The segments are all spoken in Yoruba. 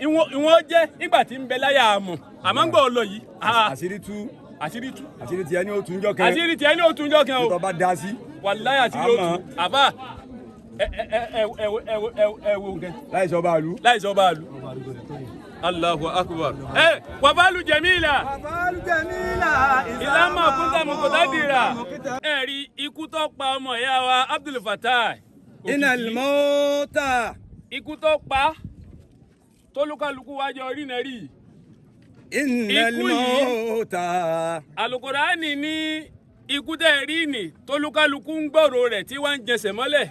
Ìwọ̀n jẹ́ nígbà tí ń bẹ láyà àmọ̀, àmọ́ ń gbọ́ ọ lọ yìí. Ah, Àṣírí tú. Àṣírí tú. Àṣírí tiẹ̀ ní ó tún jọ kẹ́. Àṣírí tiẹ̀ ní òtún jọ kan o. Tó bá da sí. Wàláyà, àṣírí ó tú. Àbá ẹ ẹ ẹ ẹ ẹ ẹ ẹ ẹ wo nǹkan. Láì sọ báàlú. Láì sọ báàlú. Allahu akbar. Ẹ wàfàlù jẹmíìlà. Àbálù jẹ̀mílà. Ìlànà kúńtà mọ̀kòtàdìrà. Ẹ̀rí ikú tó pa ọmọ ìyá wa Abdul Fatai. Innal mauta. Ikú tó pa tólúkálukú wájọ rí náà rí. Innal Ikú yìí. mauta. Alukurani ní ikú tẹ́ rí ni tólúkálukú ń gbọ́rò rẹ̀ tí wọ́n ń jẹsẹ̀ mọ́lẹ̀,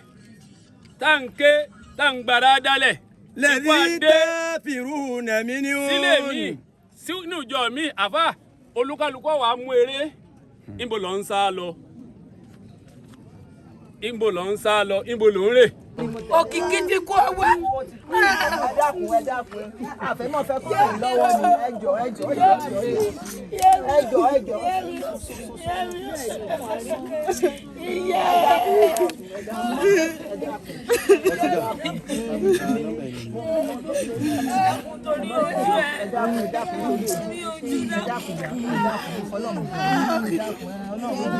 tá ń ké, tá ń gbára dálẹ̀. Ikú Lẹ́bí adé tafiruna minhu. Sílé mi, sínú ìjọ mi, àfà, olúkálukú wàá mú eré. Níbo ló ń sá lọ? Níbo ló ń sá lọ? Níbo ló ń rè? Òkìkí ti kú ọwọ́. Ẹ dákun, ẹ dákun, àfẹmọ́fẹ́ kọ́ ẹ lọ́wọ́ ni. Ẹ jọ̀ọ́, ẹ jọ̀ọ́, ẹ jọ̀ọ́, ẹ jọ̀ọ́, ẹ jọ̀ọ́. Torí ojú ẹ. Ẹ dákun, ẹ dákun, ẹ dákun, ẹ dákun, Ọlọ́run, ẹ dákun, Ọlọ́run,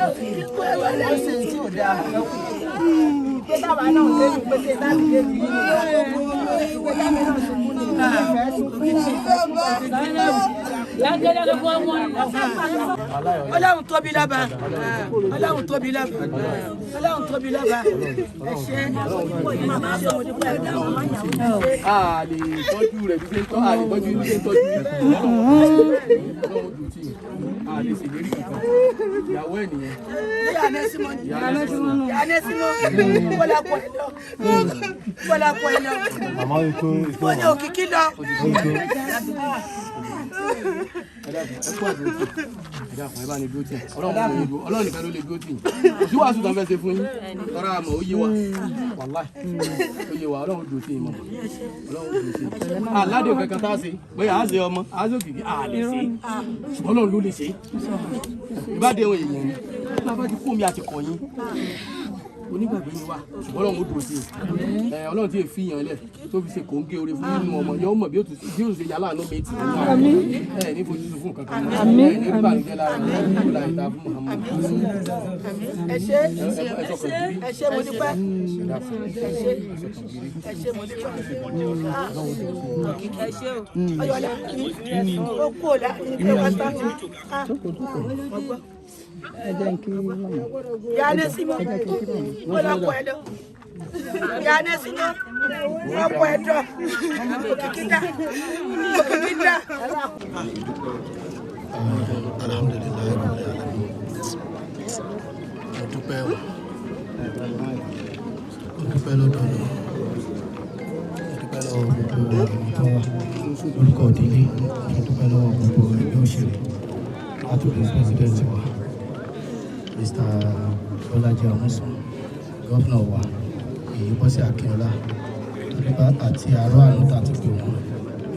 ó ṣe tí ò dáa pé báwa náà lẹ́nu pé ṣe láti dé bí nínú pé dámi náà sunkún ní ìfẹ́ sunkún ní ìfẹ́ sunkún. Ọlọ́run tóbi lọ́ba, Ọlọ́run tóbi lọ́ba, Ọlọ́run tóbi lọ́ba. Ẹ ṣé, màmá, ṣe mo dúpẹ́. A lè tọ́jú rẹ̀ bí ṣe ń tọ́, a lè tọ́jú bí ṣe ń tọ́jú. Ọlọ́run dùn tí a lè ṣèlérí kankan. Ìyàwó ẹ̀ nìyẹn. Ìyá Nẹ́símọ́, bọ́lá kọ ẹ lọ, bọ́lá kọ ẹ lọ, bọ́lá òkìkí lọ. Ẹ dákun, ẹ kú àdúró tì. Ẹ dákun, ẹ bá ní dúró tì. Ọlọ́run ló lè dúró, Ọlọ́run nìkan ló lè dúró tì. Kò sí wàásù tó ń fẹ́ ṣe fún yín tọ́ra àmọ́ ó yé wa. Wàláì, ó yé wa. Ọlọ́run dúró tì yín mọ́. Ọlọ́run dúró tì yín. Aládé kankan tá a ṣe pé à á ṣe ọmọ à á ṣe òkìkí, à lè ṣe, ṣùgbọ́n Ọlọ́run ló lè ṣe. Ìbádé ohun èèyàn ni bàbá ti kú mi àti kọ̀yìn onígbàgbé ni wa, ṣùgbọ́n Ọlọ́run ó dúró sí i. Ẹ Ọlọ́run tí èéfì yàn lẹ̀ tó fi ṣe kòńgé oore fún nínú ọmọ yóò mọ̀ bí ó ṣe yà láàánú mi tì nínú ẹ ní fojú sùn fún kankan ẹ ní bànújẹ́ lára ẹ láì ta fún Muhammad. Ẹ ṣé. Ẹ sọkàn gírí. Ẹ ṣé, mo dúpẹ́. Ẹ ṣé, ẹ ṣé, mo dúpẹ́. Ẹ ṣé o. Ọyọ̀lá ó kú ọ̀la ní pátá. Ìyá Nẹ́símọ́, bọ́lá kọ ẹ lọ. Ìyá Nẹ́símọ́, wọ́n kọ ẹ dọ̀. Òkìkí dá, òkìkí dá. Alhamdulillahi rabbil alamin. Mo dúpẹ́ o, mo dúpẹ́ lọ́dọ̀ Ọlọ́run, mo dúpẹ́ lọ́wọ́ gbogbo àwọn tó wà lórúkọ ìdílé. Mo dúpẹ́ lọ́wọ́ gbogbo ẹgbẹ́ òṣèlú, látòkè president wa, Mr. Bọ́lájí Amusan, governor wa, èyí Bọ́sẹ̀ Akínọlá, torí bá àti àárọ̀ àná tá a ti pè wọ́n,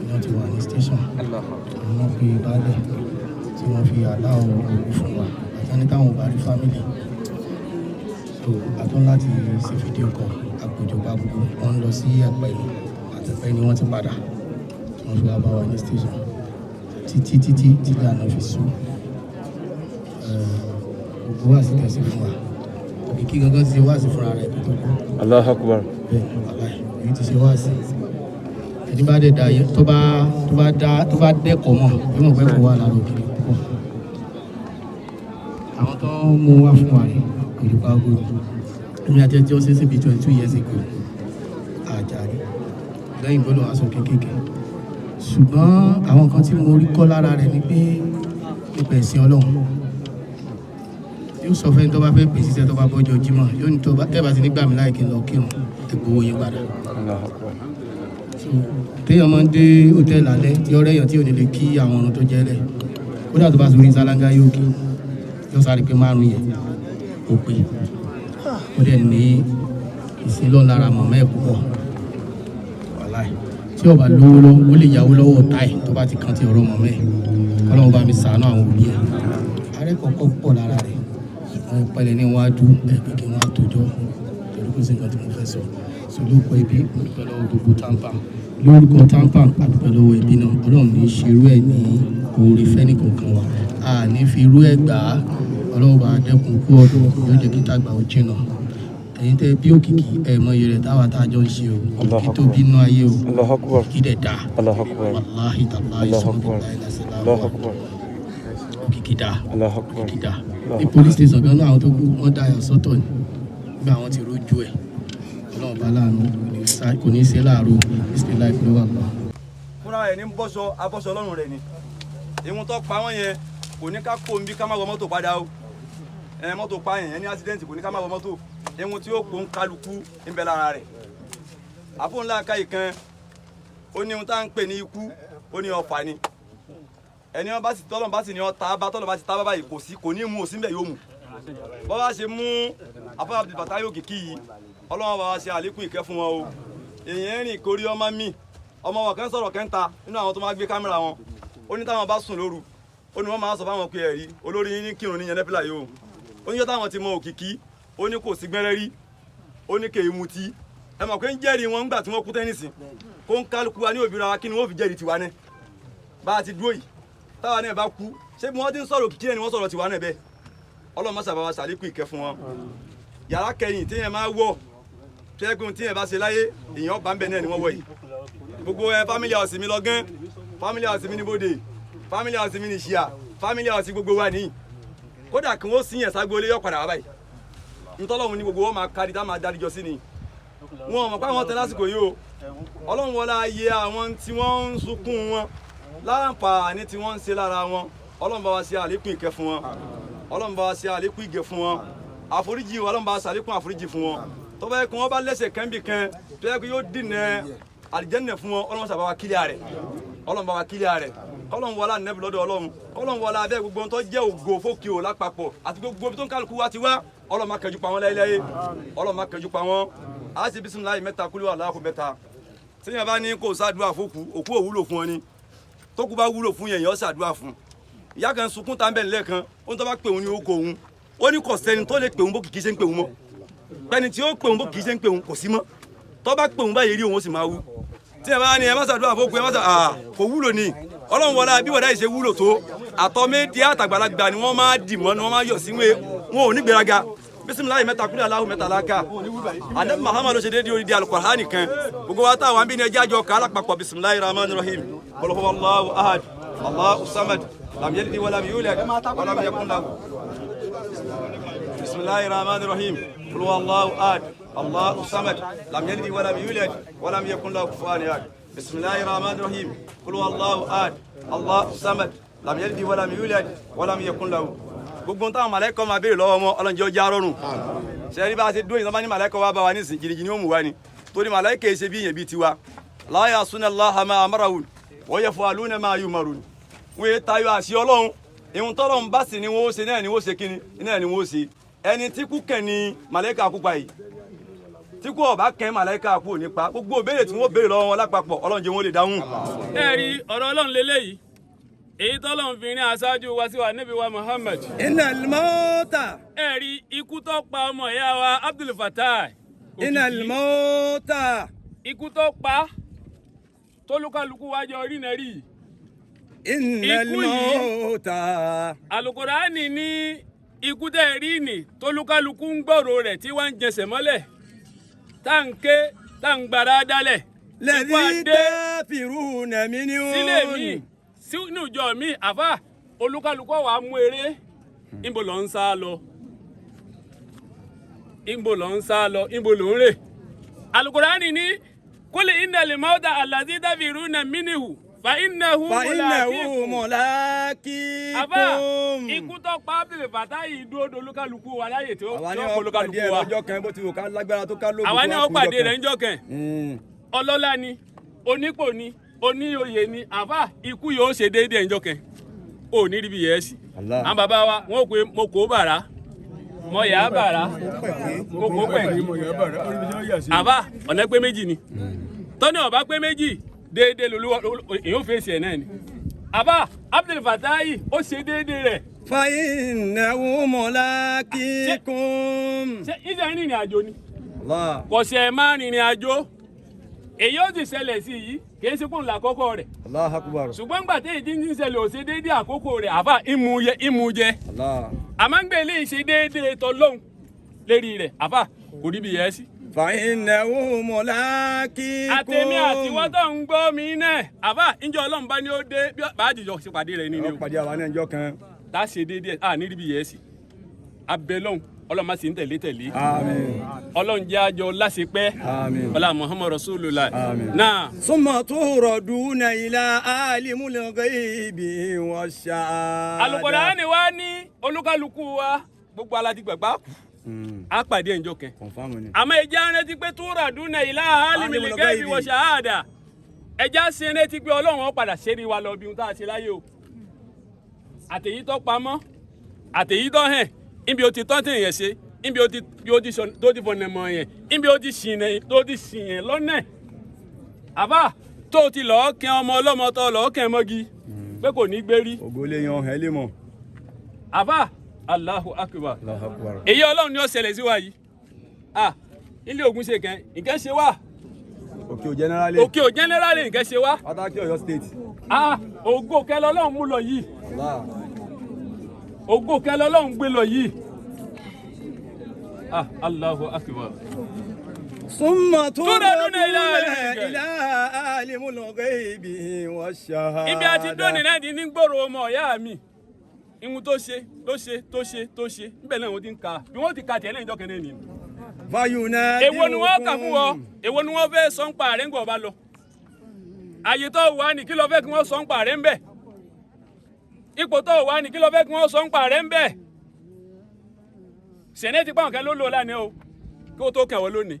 iná ti wà ní station. Àwọn náà fi baálẹ̀ tí wọ́n fi aláwọ̀ òkú fún wa àtàní táwọn ò bá rí family, so àtún láti ṣe video call àpèjọba. Gbogbo wọn lọ sí Ẹ̀pẹ́ ni, àtẹ̀pẹ́ ni wọ́n ti padà tí wọ́n fi wá bá wa ní station títí títí tí àná fi sú. Gbogbo wá sí tẹ̀sí fún wa. Òkìkí gangan ti ṣe wá sí fúnra rẹ̀ tó kú. Allahu akbar. Bẹ́ẹ̀ wàláì, èyí ti ṣe wá sí. Ẹni bá dẹ̀ da yẹ tó bá dá tó bá dẹ́kọ̀ mọ̀, yóò mọ̀ pé kò wà lára òkìkí púpọ̀. Àwọn tó ń mú wá fún wa rẹ̀ ìrìbá gbòòrò, èmi àti ẹjọ́ ṣe síbi 22 years ago àjàrí lẹ́yìn gbọ́dọ̀ aṣọ kéékèèké. Ṣùgbọ́n àwọn nǹkan tí mo rí kọ́ lára rẹ̀ ni pé nípa ẹ̀sìn Ọlọ́run, yóò sọ fẹ́ni tó bá fẹ́ pèsè iṣẹ́, tó bá bọ́jọ́ Jímọ̀, yóò ní tó bá tẹ́ bá ti nígbà mí láì kí n lọ kírun, ẹ gbowó yín padà. So téèyàn máa ń dé hòtẹ́ẹ̀lì alẹ́ tí ọ̀rẹ́ èèyàn tí ò ní lè kí àwọn ọ̀run tó jẹ́ lẹ̀, kódà tó bá sórí sálángá yóò kí, yóò sáré pé márùn yẹn ó pé. Ó dẹ̀ ní ìsìnlọ́ lára mọ̀mọ́ ẹ̀ púpọ̀. Wàláì, tí ó bá lówó lọ, ó lè yáwó lọ́wọ́ ọ̀tá ẹ̀ tó bá ti kan ti ọ̀rọ̀ mọ̀mọ́ ẹ̀. Kọ́lọ́wọ́ bá mi sàánú àwọn òbí ẹ̀. Ààrẹ kọ̀ọ̀kan pọ̀ lára rẹ̀, ṣùgbọ́n ìpẹ́lẹ̀ níwájú ẹ̀ pé kí wọ́n á tójọ́, torí kò sí nǹkan tí mo fẹ́ sọ. So ló pọ̀ ibi, mo dúpẹ́ lọ́wọ́ gbogbo TAMPAN. Lórúkọ TAMPAN, àdúpẹ́ lọ́wọ́ ẹbí náà. Ọlọ́run ní í ṣerú ẹ̀ ní oore fẹ́ni kọ̀ọ̀kan wa, a ní fi irú ẹ̀ gbà á. Ọlọ́run bá dẹ́kun kú ọdún, yóò jẹ́ kí tàgbà ó jìnnà. Ẹ̀yin tẹ́ bí Òkìkí, ẹ̀ mọ iye rẹ̀ táwa tá a jọ ń ṣe o. Òkìkí tó bínú ayé o. Allahu Akbar. Òkìkí dẹ̀ dá. Allahu Akbar. Wàláhì tàláhì. Allahu Sọ́kùnrin Akbar. láìláṣẹ́. Allahu Akbar. Òkìkí dá. Allahu Akbar. Òkìkí dá. Ní police station gan náà, àwọn tó kú, wọ́n dá yà sọ́tọ̀ ni nígbà wọ́n ti rójú ẹ̀. Ọlọ́run bá láàánú, kò ní í ṣe láàárọ̀ bisimilayi ló wà lọ. Fúnra rẹ̀ ní bọ́sọ abọ́sọ ọlọ́run rẹ̀ ni ìwọ̀n tó pa wọ́n yẹn, kò ní ká kó nbí ká má wọ mọ́tò padà o. Ẹ mọ́tò pa yẹn ní accident, kò ní ká má wọ mọ́tò. Ìwọ̀n tí ó kó ń kálukú ń bẹ lára rẹ̀. Àfọ̀nlá ká ìkan, ó ní ohun tá à ń pè ní ikú, ó ní ọfà ni. Ẹni wọn bá sì tọ́lọ̀ bá sì ní ọta bá tọ́lọ̀ bá ti tá bá báyìí, kò sí, kò ní mú òsín bẹ́ẹ̀, yóò mú. Bọ́ bá ṣe mú afọ́ Abdulfatai Òkìkí yìí, Ọlọ́run bá wa ṣe àlékún ìkẹ́ fún wọn o. Èèyàn rìn kórí ọmọ mi, ọmọ wọn kan sọ̀rọ̀ kẹ́ńta nínú àwọn tó máa gbé kámẹ́rà wọn. Ó ní táwọn bá sùn lóru, ó ní wọ́n máa sọ fáwọn pé ẹ̀rí olórí yín ní kírun ní yẹn nẹ́fìlà yìí o. Ó ní yọ táwọn ti mọ Òkìkí, ó ní kò sí gbẹ́rẹ́ rí, ó ní kèé mutí. Ẹ mọ̀ pé ń jẹ́rìí wọn ńgbà tí wọ́n kú tẹ́nìsì kó ń kálukú wa ní òbí ra wa, kí ni wọ́n fi jẹ́rìí tiwa náà bá a ti dúró yìí? Táwa náà bá kú, ṣé bí wọ́n ti ń sọ̀rọ̀ Òkìkí náà ni wọ́n sọ̀rọ̀ tiwa náà bẹ́ẹ̀? Ọlọ́run má ṣàbàwà ṣàlékún ìkẹ́ fún wọn. Yàrá kẹyìn téèyàn máa wọ̀, tẹ́gùn téèyàn bá ṣe láyé, èèyàn bá ń bẹ̀ náà ni wọ́n wọ̀ yìí. Gbogbo ẹ family house mi lọ́gán, family house mi ní bòde, family house mi ní ṣíà, family house gbogbo wa nìyí. Kódà kí wọ́n sin yẹn ságbolé, yọ padà wá báyìí. Ntọ́lọ́hún ní gbogbo wọn máa kárí tá máa dárí jọ sí ni. Wọn ò mọ̀ pé àwọn tẹ lásìkò yìí o. Ọlọ́run wọlé ayé àwọn tí wọ́n ń sunkún wọn, láǹfààní tí wọ́n ń ṣe lára wọn. Ọlọ́run bá wa ṣe àlékún ìkẹ́ fún wọn. Ọlọ́run bá wa ṣe àlékún ìgẹ̀ fún wọn, àforíjì wọn. Ọlọ́run bá wa ṣe àlékún àforíjì fún wọn. Tó bá yẹ kí wọ́n bá lẹ́sẹ̀ kan bí kan tó yẹ kí yóò dìnnà àlìjẹ́nà fún wọn, Ọlọ́run sábà wa kílíà rẹ̀. Ọlọ́run bá wa kílíà rẹ̀. Kọ́lọ́run wọlé ànẹ́bí lọ́dọ̀ Ọlọ́run, kọ́lọ́run wọlé abẹ́ gbogbo tó jẹ́ ògo fókè o lápapọ̀ àti gbogbo ibi tó ń kálukú wa ti wá. Ọlọ́run má kẹjú pa wọ́n láéláé. Ọlọ́run má kẹjú pa wọ́n. A ṣe bisimilayi mẹ́ta, kúlú aláhùn mẹ́ta. Tíyẹn bá ní kó ṣàdúrà fókù, òkú ò wúlò fún ọ ni. Tókù bá wúlò fún yẹn, yẹn ó ṣàdúrà fún. Ìyá kan sunkún tá ń bẹ̀ nílẹ̀ kan, ó ń tọ́ bá pè òun ní orúkọ òun, ó ní kò sẹ́ni tó lè pè òun bó kìkì ṣe ń pè òun mọ́. Pẹ́ni tí ó pè òun bó kìkì ṣe ń pè òun kò sí mọ́. Tọ́ bá pè òun báyìí rí, òun ó sì máa wú. Tí ẹ bá ní ẹ má ṣàdúrà fókù, ẹ má ṣà kò wúlò ni. Ọlọ́run wọlá bí wọ́dà yìí ṣe wúlò tó, àtọ́médé àtàgbàlagbà ni wọ́n máa dì mọ́, ni wọ́n máa yọ̀ sí wọn ò ní gbéraga. Bisimilayi mẹ́ta, kúlẹ̀ aláhùn mẹ́ta láka. Anabi Muhammad ló ṣe déédéé odidi Alukur'ani kan. Gbogbo wa táwọn bí ní ẹjẹ́ àjọ kàálà papọ̀. Bisimilayi rahman rahim. Qul huwa Allahu ahad, Allahu samad, lam yalid walam yulad walam yakun lahu. Bisimilayi rahman rahim. Qul huwa Allahu ahad, Allahu samad, lam yalid walam yulad walam yakun lahu kufuwan ahad. Bisimilayi rahman rahim. Qul huwa Allahu ahad, Allahu samad, lam yalid walam yulad walam yakun lahu. Gbogbo táwọn màlẹ́kọ̀ máa béèrè lọ́wọ́ wọn, ọlọ́njẹ́ ọjà rọrùn. Sẹ́rí bá a ṣe dúró yìí, sọ́mọ́ ní màlẹ́kọ̀ wá bá wa nísìn, jìnnìjìnnì ó mú wa ni, torí màlẹ́kọ̀ yìí ṣe bí yẹn bí tiwa. La ya'suna Allaha ma amarahum wa yaf'aluna ma yu'marun. Wọ́n yé tayọ àṣẹ Ọlọ́run. Ìhun tọ́lọ́run bá sì ni wọ́n ó ṣe náà ni wọ́n ṣe kíni náà ni wọ́n ó ṣe. Ẹni tí kú kẹ̀ ni màlẹ́kà kú pa yìí. Tí kú ọ̀bá kẹ́, màlẹ́kà kú ò ní pa. Gbogbo béèrè tí wọ́n béèrè lọ́wọ́ wọn lápapọ̀, Ọlọ́run jẹ́ wọn lè dáhùn. Ẹ rí ọ̀rọ̀ Ọlọ́run lélẹ́yìí, èyí tọ́lọ́run fi ní aṣáájú wa sí wa níbi wa Muhammad. إن الموت Ẹ rí ikú tó pa ọmọ ìyá wa Abdul Fatai إن Òkìkí. الموت Ikú tó pa tólúkálukú wájọ rí náà rí. إن Ikú yìí. الموت Alukurani ní ikú tẹ́ rí nì tólúkálukú ń gbọ́rò rẹ̀ tí wọ́n ń jẹsẹ̀ mọ́lẹ̀, tá ń ké, tá ń gbára dálẹ̀. Ikú الذي adé تفرون منه. Sílé mi, sínú ìjọ mi, àfà olúkálukú wàá mú eré. Níbo ló ń sá lọ? Níbo ló ń sá lọ? Níbo ló ń rè? Alukurani ní kul innal mawta allazi tafiruna minhu fa innahu فإنه mulaqikum. Àfà, ملاقيكم. ikú tó pa Abdul Fatai dúró dolúkálukú wa láyè tí ó Àwa tí ní ó ó polúkálukú pàdé ẹ̀ wa. lọ́jọ́ kan, bó ti wù ká lágbára tó, ká lóògùn Àwa tó, ní á ó kú pàdé lọ́jọ́ rẹ̀ kan. ńjọ́ kan. Ọlọ́lá ni, onípò ni, oníyòyè ni, àfà, ikú yóò ṣe déédéé ńjọ́ kan, ò ní ríbi yẹ̀ ẹ́ sí. Allah. Àwọn bàbá wa wọn ò pé mo kó bàrà, mo yà á bàrà, mo kó pẹ̀kí. Àfà, ọ̀nà pé méjì ni tọ́ni ọ̀bá pé méjì déédéé lolúwa èyàn fèsì ẹ̀ náà ni. Àfà Abdul Fatai ó ṣe déédéé rẹ̀. فإنه ملاقيكم. Ṣé ìṣe rìnrìn àjò ni? Allah. Kò ṣe máa rìnrìn àjò, èyí ó sì ṣẹlẹ̀ sí yìí. Kìí ṣe kóun làkọ́kọ́ rẹ̀. Allahu Akbar. Ṣùgbọ́n gbà tí èyí tí ń ṣẹlẹ̀ ò ṣe déédéé àkókò rẹ̀, àfà ìmú jẹ. Allah. Àmọ́ ń gbé eléyìí ṣe déédéé tọlọ́hun lérí rẹ̀, àfà kò rí bí yẹ sí. Fa innahu mulaqikum. Àtẹ̀mí àtiwọ́ tó ń gbọ́ mi náà, àfà ìjọ Ọlọ́run bá ní ó dé bí bá a jìjọ ṣe pàdé rẹ̀ nínú Ó pàdé àwa náà níjọ́ kan. tá a ṣe déédéé à ní rí bí yẹ sí. Abẹ́ lọ́hùn Ọlọ́run má ṣe ń tẹ̀lé tẹ̀lé. Àmín. Ọlọ́run jẹ́ àjọ láṣepẹ́. Àmín. Ọlá Muhammad Rasulullah. Àmín. Náà. Summa turaduna ila alimul ghaibi wash-shahada. Al-Qur'ani wa ní olúkálukú wa gbogbo aláti gbàgbá kù á pàdé ẹ̀njọ́ kẹ. Confirm ni. Àmọ́ ẹja rántí pé turaduna ila alimil ghaibi wa shahada, ẹja ṣe rántí pé Ọlọ́run ó padà ṣe ní wa lọ bí ohun tá a ṣe láyé o. Àtèyí tó pamọ́, àtèyí tó hàn, níbi o ti tọ́ tẹ̀yẹ̀ ṣe, níbi o ti tó ti fọ̀nà mọ̀ yẹn, níbi o ti ṣìn yẹn lọ́nà. Àbá tó ti lọ́ọ́ kẹ́ ọmọ ọlọ́mọ tó lọ́ọ́ kẹ́ mọ́gi pé kò ní gbérí. Ògo lè yan ẹ lè mọ̀. Àbá Allahu Akbar. Allahu Akbar. Èyí Ọlọ́run ni ó ṣẹlẹ̀ sí wa yìí. Ah, ilé Ògùn ṣe kẹ́ nǹkan ṣe wá. Òkè ò generally. Òkè ò generally nǹkan ṣe wá. Pàtàkì Ọ̀yọ́ state. Ah, ògo kẹ́ lọ́lọ́run mú lọ yìí. Allah. Ògo kẹ́ lọ́lọ́run gbé lọ yìí. Ah, Allahu Akbar. Summa turaduna ila alimul ghaibi wash-shahada. Ibi àti dóni náà di ní gbòòrò ọmọ ọ̀yá mi. Ihun tó ṣe tó ṣe tó ṣe tó ṣe níbẹ̀ náà wọ́n ti ń ka bí wọ́n ti ka tiẹ̀ lẹ́yìn ìjọ kẹ́ni nìyí. Fayunadiukum. Èwo ni wọ́n kà fún ọ? Èwo ni wọ́n fẹ́ sọ ń pa rẹ̀ ń gbọ̀ bá lọ? Àyè tó wà ní kí ló fẹ́ kí wọ́n sọ ń pa rẹ̀ ń bẹ̀? Ipò tó wà ní kí ló fẹ́ kí wọ́n sọ ń pa rẹ̀ ń bẹ̀? Sẹ̀nẹ́ ti pa àwọn kan ló lò lánàá o, kí ó tó kàn wọ́n lónìí.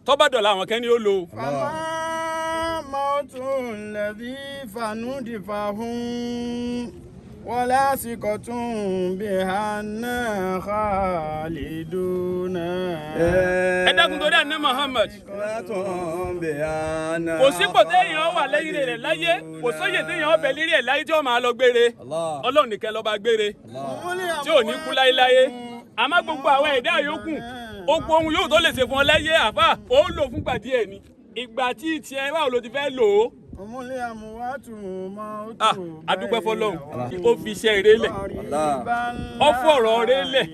Tọ́ba dọ̀la àwọn kan ní ó lò ó. Fama mautun ladhi fanudifahum wala sikotun bihanna khaliduna. Ẹ dákun torí àná Muhammad. Kò sípò téèyàn wà lẹ́yìn rẹ̀ láyé, kò sóyè téèyàn ọbẹ̀ lérí ẹ̀ láyé tí ó máa lọ gbére. Ọlọ́run nìkan ló bá gbére tí ò ní kú láéláé. Àmọ́ gbogbo àwọn ẹ̀dá yòókù, ogun ohun yóò tó lè ṣe fún ọ láyé, àfà ó lò fúngbà díẹ̀ ni. Ìgbà tí tiẹ̀ báwo ló ti fẹ́ lò ó? Ah, a dúpẹ́ f'Ọlọ́run, ó fi iṣẹ́ eré lẹ̀, ó fọ̀rọ̀ eré lẹ̀,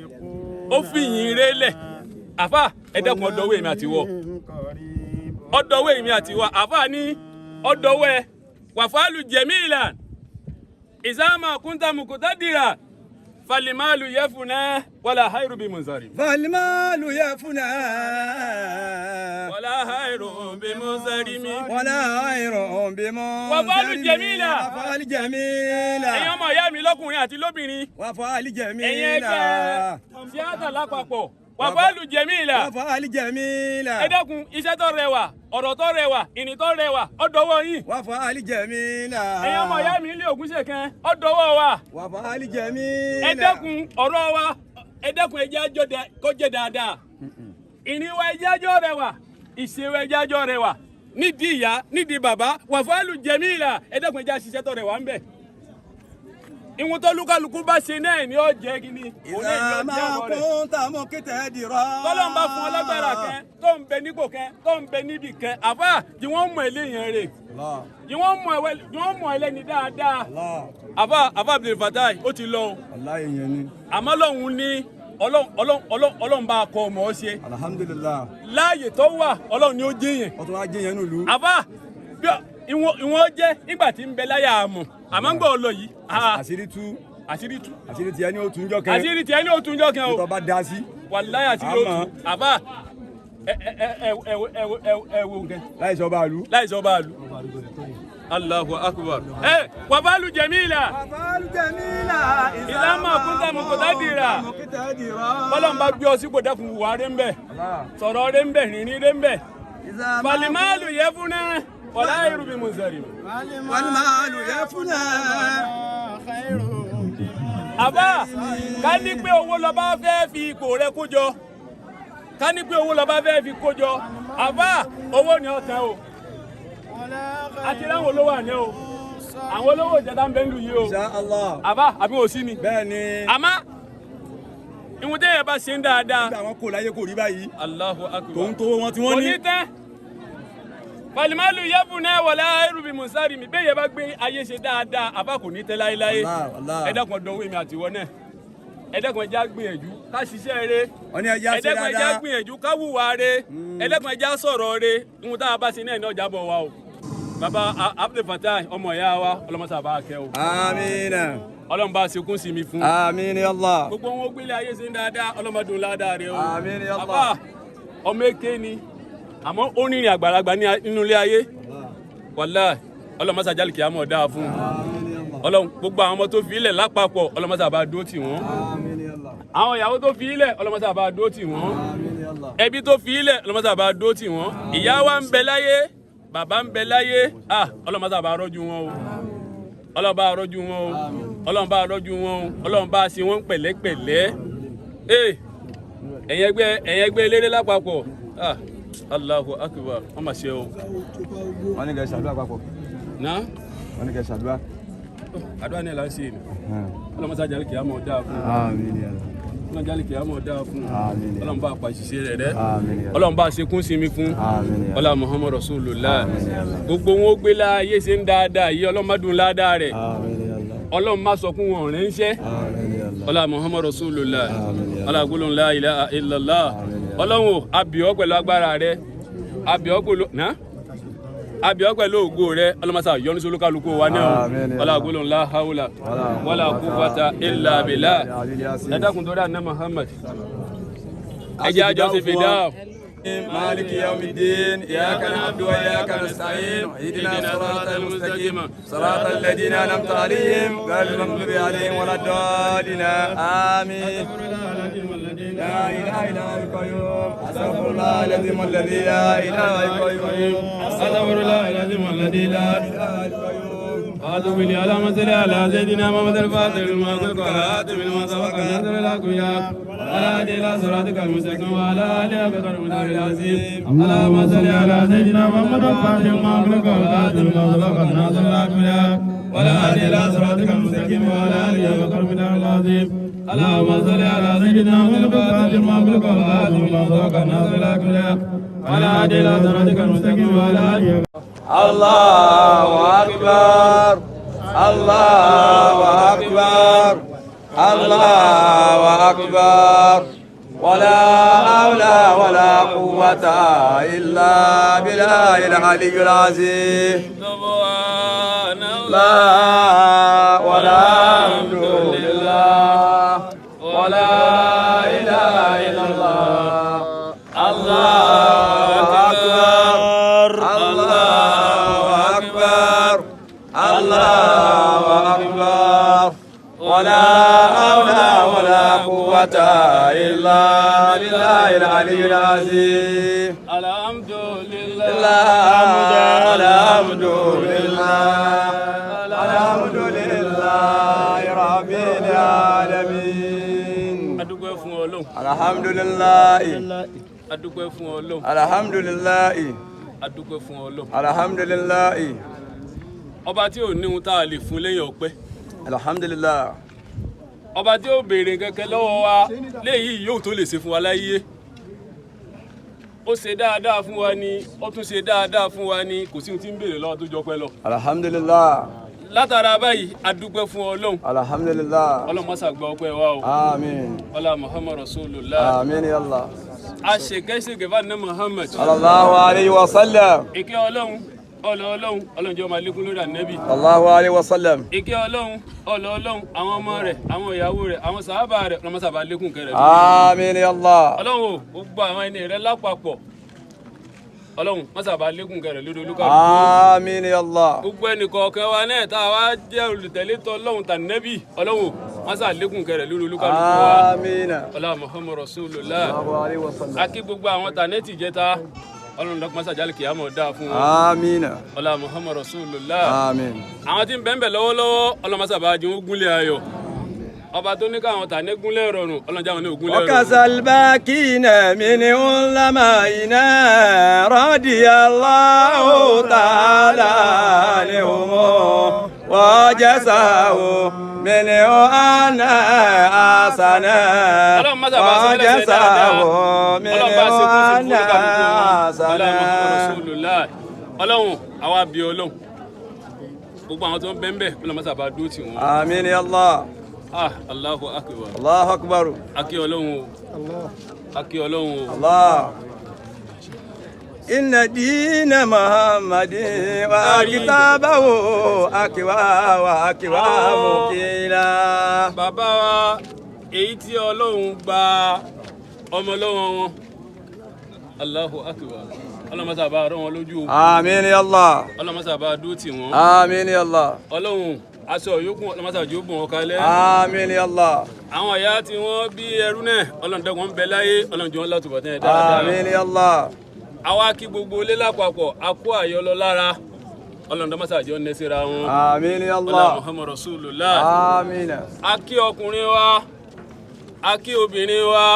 ó fi ìyìn eré lẹ̀. Àfà ẹ dẹ́kun ọ̀dọ́wọ́ èmi àti wọ. Ọ̀dọ́wọ́ èmi àti wọ. Àfà ní ọ̀dọ́wọ́ ẹ wàfàlù jẹ̀míìlà ìsáàmà kúntàmùkútàdìrà falimalu yẹfuna wàlà hairu bí munzari. Falimalu yẹfuna. Wàlà hairu bí munzari mi. Wàlà hairu bí munzari. Wàfàlù jẹ̀míìlà. Wàfàlù jẹ̀míìlà. Ẹ̀yin ọmọ ìyá mi lọ́kùnrin àti lóbìnrin. Wàfàlù jẹ̀míìlà. Ẹ̀yin ẹgbẹ́ tíátà lápapọ̀. Wàfàlù jẹ̀míìlà. Wàfàlù jẹ̀míìlà. Ẹ dákun iṣẹ́ tó rẹwà, ọ̀rọ̀ tó rẹwà, ìrìn tó rẹwà, ó dọwọ́ yín. Wàfàlù jẹ̀míìlà. Ẹ̀yin ọmọ ìyá mi ilé Ògúnṣèkan, ó dọwọ́ wa. Wàfàlù jẹ̀míìlà. Ẹ dákun ọ̀rọ̀ wa, ẹ dákun ẹ jẹ́ àjọ kó jẹ́ dáadáa. Ìrìn wa ẹ jẹ́ àjọ rẹwà, ìṣe wa ẹ jẹ́ àjọ rẹwà. Nídìí ìyá, nídìí bàbá, wàfàlù jẹ̀míìlà, ẹ dákun ẹ jẹ́ àṣìṣe tó rẹwà ńbẹ̀. Ìwọ̀n tó lúkálukú bá ṣe náà ni ó jẹ́ kí ni. Ìlà máa kún tàmú kìtẹ́ dìrọ̀. Tọ́lọ́ ń bá fún ọ lágbára kẹ́, tó ń bẹ nípò kẹ́, tó ń bẹ níbì kẹ́, àfà tí wọ́n mọ̀ eléyàn rè. Tí wọ́n mọ̀ ẹlẹ́ni dáadáa. Àfà Abdul Fatai ó ti lọ o. Aláyé yẹn ni. Àmọ́ lọ́hùn ní Ọlọ́run bá kọ ọmọ ọ ṣe. Alhamdulillah. Láàyè tó wà Ọlọ́run ni ó jẹ́ yẹn. Ó tún wá jẹ́ yẹn nílùú. Àfà ìwọ̀n jẹ́ nígbà tí ń bẹ láyà àmọ̀ àmọ́ ń gbọ́ ọ lọ yìí. Àṣírí tú. Àṣírí tú. Àṣírí tiẹ̀ ní ó tún jọ kan. Àṣírí tiẹ̀ ní ó tún jọ kan o. Ìtọ́ bá da sí. Wàláyà àṣírí ó tún. Àbá ẹ wo nǹkan. Láì sọ bá a lu. Láì sọ bá a lu. Allahu akbar. Ẹ wàfàlù jẹ̀míìlà. Wàfàlù jẹ̀míìlà. Ìlànà kúntà mùkútà dìrà. Bọ́lá ń bá gbé ọ sípò dẹ́kun wà rẹ̀ ń bẹ̀. Sọ̀rọ̀ rẹ̀ ń bẹ̀, rìnrìn rẹ̀ ń bẹ̀. Falimáàlù yẹ fún náà. Wàlá irú bí munzari. Wàlmáàlù yẹ fún náà. Àbá ká ní pé owó lọ bá fẹ́ fi ipò rẹ kó jọ. Ká ní pé owó lọ bá fẹ́ fi kó jọ. Àbá owó ni ọ̀tẹ̀ o. Àti láwọn olówó àná o. Àwọn olówó ìjẹta ń bẹ nílùú yìí o. Insha Allah. Àbá àbí wò sí ni. Bẹ́ẹ̀ ni. Àmọ́ ìwọ̀n tẹ́yẹ̀ bá ṣe ń dáadáa. Nígbà wọn kò láyé kò rí báyìí. Allahu akbar. Tòun tó wọn tí wọ́n ní. Kò ní tẹ́. Falimalu yẹ́fun náà wọlé ẹrùbí musari mi bẹ́ẹ̀ yẹ bá gbé ayé ṣe dáadáa àbá kò ní tẹ́ láéláé. Allah, Allah. Ẹ dákun ọdọ owó mi àti ìwọ náà. Ẹ dákun ẹ jẹ́ á gbìyànjú ká ṣiṣẹ́ rere. Wọ́n ní ẹ jẹ́ á Ẹ ṣe dákun ẹ jẹ́ á dáadáa. gbìyànjú ká wùwà re. Ẹ dákun ẹ jẹ́ á sọ̀rọ̀ re. Ohun tá a bá ṣe náà ní ọjà bọ̀ wa o. Bàbá Abdul Fatai ọmọ ìyá wa ọlọ́mọṣà bá a kẹ́ o. Amina. Ọlọ́run bá a ṣe kún sí mi fún. Amin ya Allah. Gbogbo wọn gbélé ayé ṣe ń dáadáa ọlọ́mọdún ládàá rẹ o. Àmín ya Allah. Bàbá ọmọ èké ni àmọ́ ó rìnrìn àgbàlagbà nínú ilé ayé wàlá ọlọ́mọṣà jálì kìá mọ̀ dáa fún un. Ọlọ́run gbogbo àwọn ọmọ tó fi ilẹ̀ lápapọ̀ ọlọ́mọṣà bá dúró tì wọ́n. Amin ya Allah. Àwọn ìyàwó tó fi ilẹ̀ ọlọ́mọṣà bá dúró tì wọ́n. Amin ya Allah. Ẹbí tó fi ilẹ̀ ọlọ́mọṣà bá dúró tì wọ́n. Ìyá wa ń bẹ láyé, bàbá ń bẹ láyé, ah ọlọ́mọṣà bá rọ́jú wọn o. Ọlọ́run bá rọ́jú wọn o. Ọlọ́run bá rọ́jú wọn o. Ọlọ́run bá ṣe wọ́n pẹ̀lẹ́pẹ̀lẹ́. Ee ẹ̀yin ẹgbẹ́ eléré lápapọ̀, ah Allahu akbar, wọ́n mà ṣe o. Wọ́n ní kẹ́ ṣàdúrà papọ̀. Ná Wọ́n ní kẹ́ ṣàdúrà. Àdúrà náà là ń ṣe ni. Ọlọ́mọṣà jálì kìá mọ̀ dáa fún un. Amin ya Allah. Ọlọ́run jálì kìá mọ̀ dáa fún un. Àmín. Ọlọ́run bá pa ìṣiṣẹ́ rẹ̀ rẹ́. Amin ya Allah. Ọlọ́run bá ṣekún sí mi fún. Àmín ya Allah. Ọlá Muhammad Rasulullah. Àmín ya Allah. Gbogbo wọn ó gbé láàyè ṣe ń dáadáa yìí Ọlọ́run má dùn ládàá rẹ̀. Amin ya Allah. Ọlọ́run má sọ fún wọn rẹ̀ ń ṣẹ́. Amin ya Allah. Ọlá Muhammad Rasulullah. Àmín ya Allah. Ọlá gbólóhùn la ilaha illallah. Àmín ya Allah. Ọlọ́run o, a bẹ̀ ọ́ pẹ̀lú agbára rẹ, a bẹ̀ ọ́ pẹ̀lú ná a bẹ̀ ọ́ pẹ̀lú ògo rẹ, ọlọ́mọṣà yọ́nú sí olúkálukú wa náà o. Àmín ya Ọlá Allah. gbólóhùn la hawla wala quwwata illa billah. Ẹ dákun torí àná Muhammad, ẹ jẹ́ àjọ ṣe fìdá. مالك يوم الدين، إياك نعبد وإياك نستعين، اهدنا الصراط المستقيم، صراط الذين أنعمت عليهم، غير المغضوب عليهم ولا الضالين، آمين. لا إله إلا هو القيوم، أستغفر الله العظيم الذي لا إله إلا هو القيوم. أستغفر الله العظيم الذي لا إله إلا القيوم. أعوذ بالله. اللهم صل على سيدنا محمد الفاتح لما أغلق والخاتم لما سبق الناصر الأقوياء وعلى آله إلى صراطك المستقيم وعلى آله حق قدره العظيم. اللهم صل على سيدنا محمد الفاتح لما أغلق والخاتم لما سبق الناصر الأقوياء وعلى آله إلى صراطك المستقيم وعلى آله حق قدره العظيم. اللهم صل على سيدنا محمد الفاتح لما أغلق والخاتم لما سبق الناصر الأقوياء وعلى آله إلى صراطك المستقيم وعلى آله. الله أكبر، الله أكبر، الله أكبر، ولا حول ولا قوة إلا بالله العلي العظيم. سبحان الله. لا والحمد لله ولا إله إلا الله، الله أكبر، الله أكبر، الله أكبر، ولا حول ولا قوة إلا بالله العلي العظيم. الحمد لله. الحمد لله، الحمد لله رب العالمين. Adúpẹ́ fún Ọlọ́run. الحمد لله. Adúpẹ́ fún Ọlọ́run. الحمد لله. Adúpẹ́ fún Ọlọ́run. الحمد لله. Ọba tí ò ní ohun tá a lè fún lẹ́yìn ọpẹ́. الحمد لله. Ọba tí ó béèrè kankan lọ́wọ́ wa léyìí yóò tó lè ṣe fún wa láyé. Ó ṣe dáadáa fún wa ni, ó tún ṣe dáadáa fún wa ni, kò sí ohun tí ń béèrè lọ́wọ́ tó jọpẹ́ lọ. الحمد لله. Látara báyìí, adúpẹ́ fún Ọlọ́run. الحمد لله. Ọlọ́run má ṣàgbà ọpẹ́ wa o. آمين. Ọlá Muhammad Rasulullah. آمين يا الله. A ṣèkẹ́ṣèkẹ́ fún àná Muhammad. صلى الله عليه وسلم. Ìkẹ́ Ọlọ́run, ọlọ́ Ọlọ́run, Ọlọ́run jẹ́ ó máa lékún lórí ànẹ́bì. الله عليه وسلم. Ìkẹ́ Ọlọ́run, ọlọ́ Ọlọ́run, àwọn ọmọ rẹ̀, àwọn ìyàwó rẹ̀, àwọn sàábà rẹ̀, ọlọ́mọ sábà lékún kẹrẹ̀. آمين يا الله. Ọlọ́run o, gbogbo àwọn ẹni rẹ̀ lápapọ̀, Ọlọ́run má sábà lékún kẹrẹ̀ lórí olúkàlùkù. آمين يا الله. Gbogbo ẹnì kọ̀ọ̀kan wa náà tá a wá jẹ́ olùtẹ̀lé tọ́ Ọlọ́run tànẹ́bì, Ọlọ́run o má sábà lékún kẹrẹ̀ lórí olúkàlùkù wa. آمين. Ọlá Muhammad Rasulullah. الله عليه وسلم. Akí gbogbo àwọn tànẹ́tì jẹta, Ọlọ́run lọ́kùnrin má sàjálì kìámọ̀ dáa fún wọn. آمين. Ọlá Muhammad Rasulullah. آمين. Àwọn tí ń bẹ́ẹ̀ lọ́wọ́lọ́wọ́, ọlọ́mọsàbà jí wọ́n gúnlẹ̀ ayọ̀. Ọba tó ní káwọn tà ní gúnlẹ̀ rọrùn, ọlọ́njà wọn ní ògúnlẹ̀ rọrùn. وكسى الباكين من علمائنا رضي الله تعالى عنهم وجزاه منه أن حسنا. Ọlọ́run má sábà ṣe lẹ́sẹ̀ dáadáa. وجزاه Ọlọ́run bá ṣe kú sí منه fún أن olúkàlùkù wọn. Ọlá Muhammad حسنا. Rasulullah. Ọlọ́run àwa bí Ọlọ́run gbogbo àwọn tó ń bẹ́ńbẹ́ Ọlọ́run mọ́sà bá dúró tì wọ́n. Àmín ya Allah. Ah, Allahu akbar. Allahu akbar. Akí Ọlọ́run o. Akí Ọlọ́run o. Allah. Inna dina Muhammadin wa kitabahu akiwa wa akiwa mukila. Bàbá wa èyí tí Ọlọ́run gba ọmọ lọ́wọ́ wọn. Allahu akbar. Ọlọ́run mọ́sà bá rọ́ wọn lójú o. Àmín ya Allah. Ọlọ́run mọ́sà bá dúró tì wọ́n. Àmín ya Allah. Ọlọ́run aṣọ yòókù Ọlọ́run mọ́sà jó bùn wọn kalẹ̀. Àmín ya Allah. Àwọn ìyá tí wọ́n bí ẹrú náà Ọlọ́run dẹ́kun ń bẹ láyé Ọlọ́run jọ wọn látúbọ̀ tẹ́ ẹ dáadáa. Àmín ya Allah. Àwa kí gbogbo ilé lápapọ̀ a kó àyọlọ lára Ọlọ́run dọ́ mọ́sà jọ ń nẹ́sẹ̀ra wọn. Àmín ya Ọlá Allah. Muhammad Rasulullah. Àmín. A kí ọkùnrin wa, a kí obìnrin wa,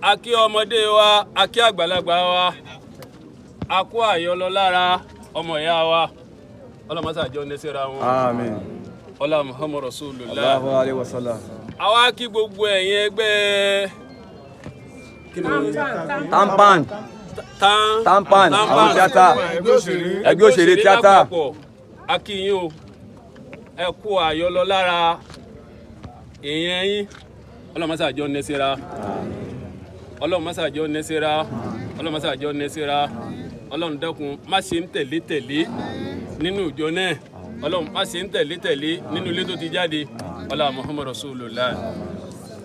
a kí ọmọdé wa, a kí àgbàlagbà wa, a kó àyọlọ lára ọmọ ìyá wa Ọlọ́run mọ́sà jọ ń nẹ́sẹ̀ra wọn. Àmín. Ọlá Muhammad Rasulullah. Allahu alayhi wa sallam. Àwa kí gbogbo ẹ̀yin ẹgbẹ́ Tampan. tán Tampan. Àwọn tíátà. Ẹgbẹ́ òṣèré tíátà. lápapọ̀, a kí yín o, ẹ kú àyọlọ lára èèyàn yín. Ọlọ́run mọ́sà jọ nẹ́sẹ̀ra, Ọlọ́run mọ́sà jọ nẹ́sẹ̀ra, Ọlọ́run mọ́sà jọ nẹ́sẹ̀ra. Ọlọ́run dẹ́kun má ṣe ń tẹ̀lé tẹ̀lé nínú ìjọ náà, Ọlọ́run má ṣe ń tẹ̀lé tẹ̀lé nínú ilé tó ti jáde. Ọlá Muhammad Rasulullah.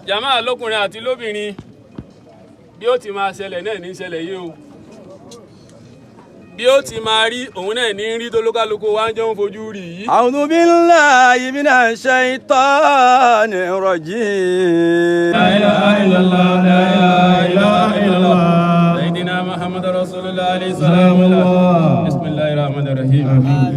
Jàmáà lọ́kùnrin àti lóbìnrin, bí ó ti máa ṣẹlẹ̀ náà ní ṣẹlẹ̀ yìí o, bí ó ti máa rí òun náà ní rí tó lókàlùkù wá ń jọ ń fojú rí yìí. A'udhu billahi minash shaitanir rajim. La ilaha illallah, la ilaha illallah. Sayyidina Muhammad Rasulullah alayhi salamu Allah. Bismillahir rahmanir rahim.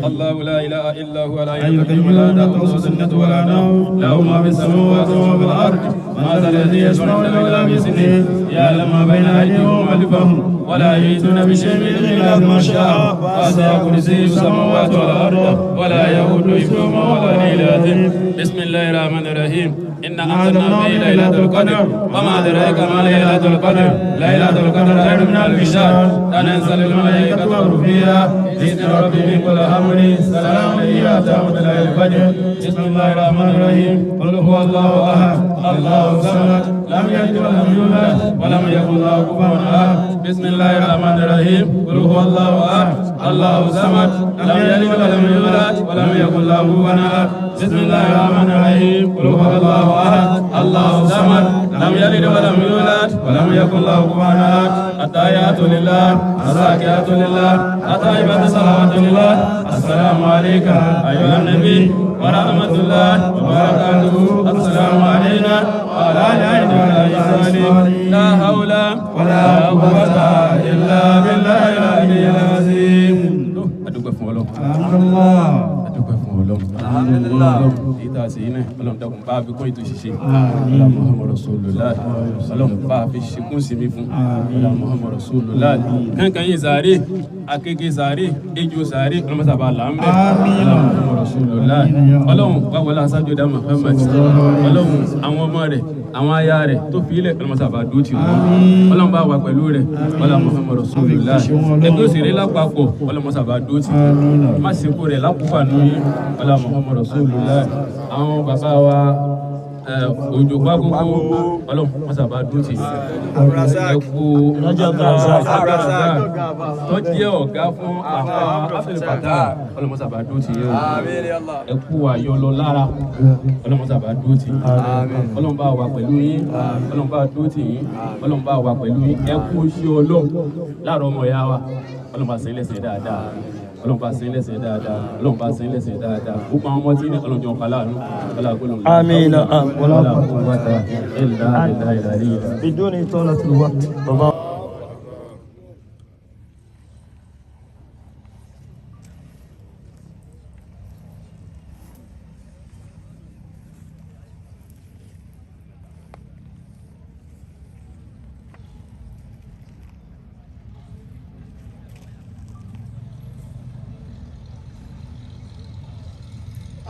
Allahu la ilaha illa huwa la qayyum la ta'khudhuhu sinatun wa la nawm. Lahu ma fis samawati wa ma fil ard. Ma dhal ladhi yashfa'u illa bi idhnihi. Ya'lamu ma bayna aydihim wa ma khalfahum. Wa la yuhituna bi shay'in min ilmihi illa bima sha'a. Wasi'a kursiyyuhu samawati wal ard. Wa la ya'uduhu hifdhuhuma wa huwa al-'aliyyul 'azim. Bismillahir rahmanir rahim. إنا أنزلنا في ليلة القدر وما أدراك ما ليلة القدر ليلة القدر خير من ألف شهر تنزل الملائكة والروح فيها بإذن ربهم من كل أمر سلام هي حتى مطلع الفجر. بسم الله الرحمن الرحيم. قل هو الله أحد الله الصمد لم يلد ولم يولد ولم يكن له كفوا أحد. بسم الله الرحمن الرحيم. قل هو الله أحد الله الصمد لم يلد ولم يولد ولم يكن له كفوا أحد. بسم الله الرحمن الرحيم. قل هو الله أحد الله الصمد لم يلد ولم يولد ولم يكن له كفوا أحد. التحيات لله الزاكيات لله الطيبات الصلوات لله. السلام عليك أيها النبي ورحمة الله وبركاته. السلام علينا وعلى آله وصحبه. لا حول ولا قوة إلا بالله العلي العظيم. Adúpẹ́ fún Ọlọ́run. Alhamdulillah. Adúpẹ́ fún Ọlọ́run. Alhamdulillah. Èyí tá a ṣe yìí náà, Ọlọ́run dákun bá a fi kún ètò ṣíṣe. Ọlọ́run Muhammad Rasulullah. Ọlọ́run bá a fi ṣekún sinmi fún. Ọlọ́run Muhammad Rasulullah. Kankan yìí sàárè, akéke sàárè, ejò sàárè, Ọlọ́run sábà là ń bẹ̀. Ọlọ́run Muhammad Rasulullah. Ọlọ́run wá wọlé aṣáájú dá Muhammad. Ọlọ́run àwọn ọmọ rẹ̀, àwọn aya rẹ̀ tó fi ilẹ̀ Ọlọ́run sábà dúró tì wọ́n. Ọlọ́run bá wà pẹ̀lú rẹ̀. Ọlọ́run Muhammad Rasulullah. Ẹgbẹ́ òṣèré lápapọ̀, Ọlọ́run sábà dúró tì wọ́n. Má ṣe kó rẹ̀ lákòókò àánú yín. Ọlọ́run Muhammad Rasulullah. Àwọn bàbá wa òjò pákókó Ọlọ́run má sábà dúró tì. Ẹ kú Abdulrasaq tó jẹ́ ọ̀gá fún àwọn Abdulfatah. Ọlọ́run má sábà dúró tì yín o. Àmín ya Allah. Ẹ kú àyọlọ lára. Ọlọ́run má sábà dúró tì. Ọlọ́run bá wà pẹ̀lú yín. Ọlọ́run bá dúró tì yín. Ọlọ́run bá wà pẹ̀lú yín. Ẹ kú iṣẹ́ Ọlọ́run láàárọ̀ ọmọ ìyá wa. Ọlọ́run bá ṣe lẹ́sẹ̀ dáadáa. Ọlọ́run bá ṣe lẹ́sẹ̀ dáadáa. Ọlọ́run bá ṣe lẹ́sẹ̀ dáadáa. Gbogbo àwọn ọmọ tí ní Ọlọ́run jọ ń pa láàánú. Ọlọ́run Àmín. wala quwwata illa billahi al-aliyyil azim. بدون إطالة الوقت. بابا.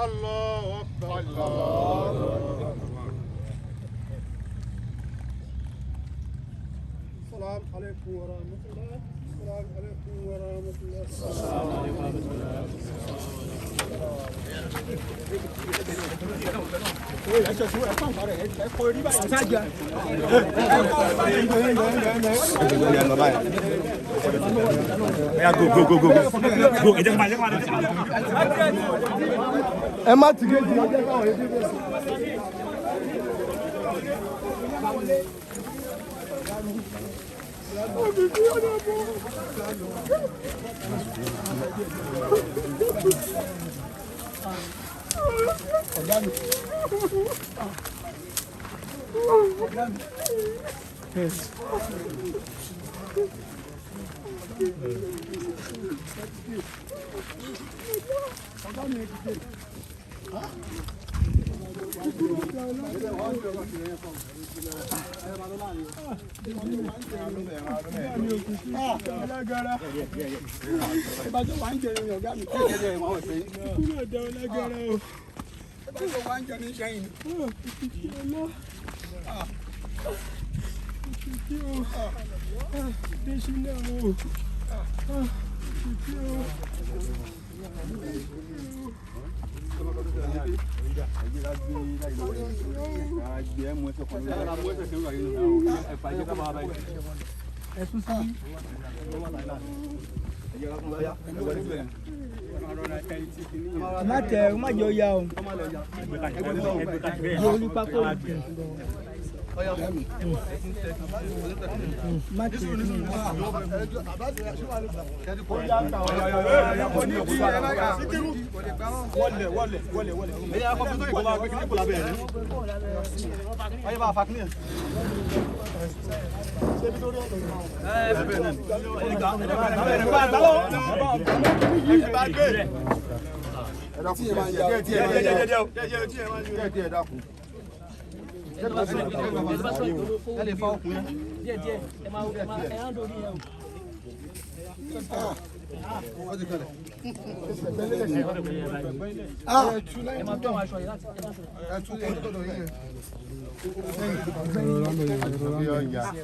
الله أكبر الله أكبر. السلام عليكم ورحمة الله. عليكم ورحمة الله. Ẹ má ti géèjì ọjọ́ káwọn ẹbí bẹ́ẹ̀. Má tẹ má jọ ya o. Orí pákó. Má tẹ.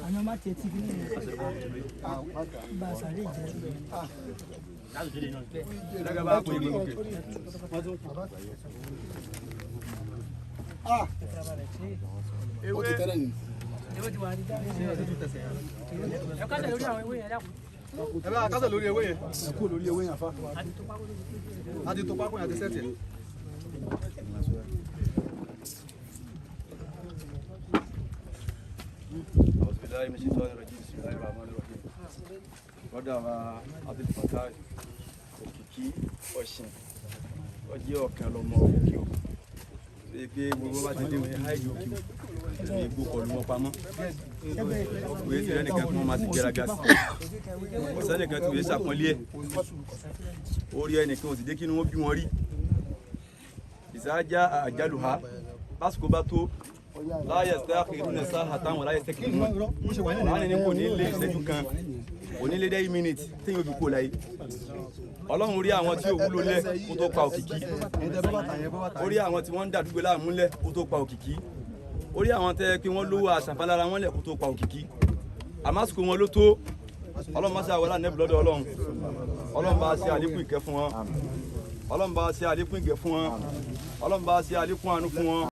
Àná má tẹ tí kí ni bá a sàré jẹ. Ó ti tẹ́lẹ̀ nìyí. Ẹ bá kásẹ̀ lórí ewé yẹn. Ẹ kú lórí ewé yẹn fa. A ti tó pákó yẹn, a ti sẹ́tì ẹ̀. أعوذ بالله من الشيطان الرجيم، بسم الله الرحمن الرحيم. Brother wa Abdulfatai Òkìkí Ọ̀sìn, ó jẹ́ ọ̀kan lọ́mọ òkè o. Ṣé pé gbogbo bá ti dé wọn háìdì òkè o, ní igbó kọlu wọn pamọ́. Òye ti rẹ́ nìkan kí wọ́n máa ti gbéraga sí. Kò sẹ́nìkan tí òye ṣàpọ́nlé ẹ̀. Orí ẹnìkan ò sì dé kí ni wọ́n bí wọn rí. Ìsáájá àjálù ha, básìkò bá tó láyé sẹ́kìrì sáà táwọn láyé sẹ́kìrì wọn ní kò ní lé ìṣẹ́jú kan, kò ní lé dẹ́yìn mínítì tí yóò fi kó láyé. Ọlọ́run rí àwọn tí ò wúlò lẹ̀ kó tó pa Òkìkí, ó rí àwọn tí wọ́n ń dàdúgbò láàmú lẹ̀ kó tó pa Òkìkí, ó rí àwọn tẹ́ pé wọ́n lówó àṣàfálára wọn lẹ̀ kó tó pa Òkìkí. Àmásìkò wọn ló tó. Ọlọ́run má ṣe àwọn aláǹdẹ́bù lọ́dọ̀ Ọlọ́run. Ọlọ́run bá ṣe àlékún ìkẹ́ fún wọn, Ọlọ́run bá ṣe àlékún ìgẹ̀ fún wọn, Ọlọ́run bá ṣe àlékún àánú fún wọn.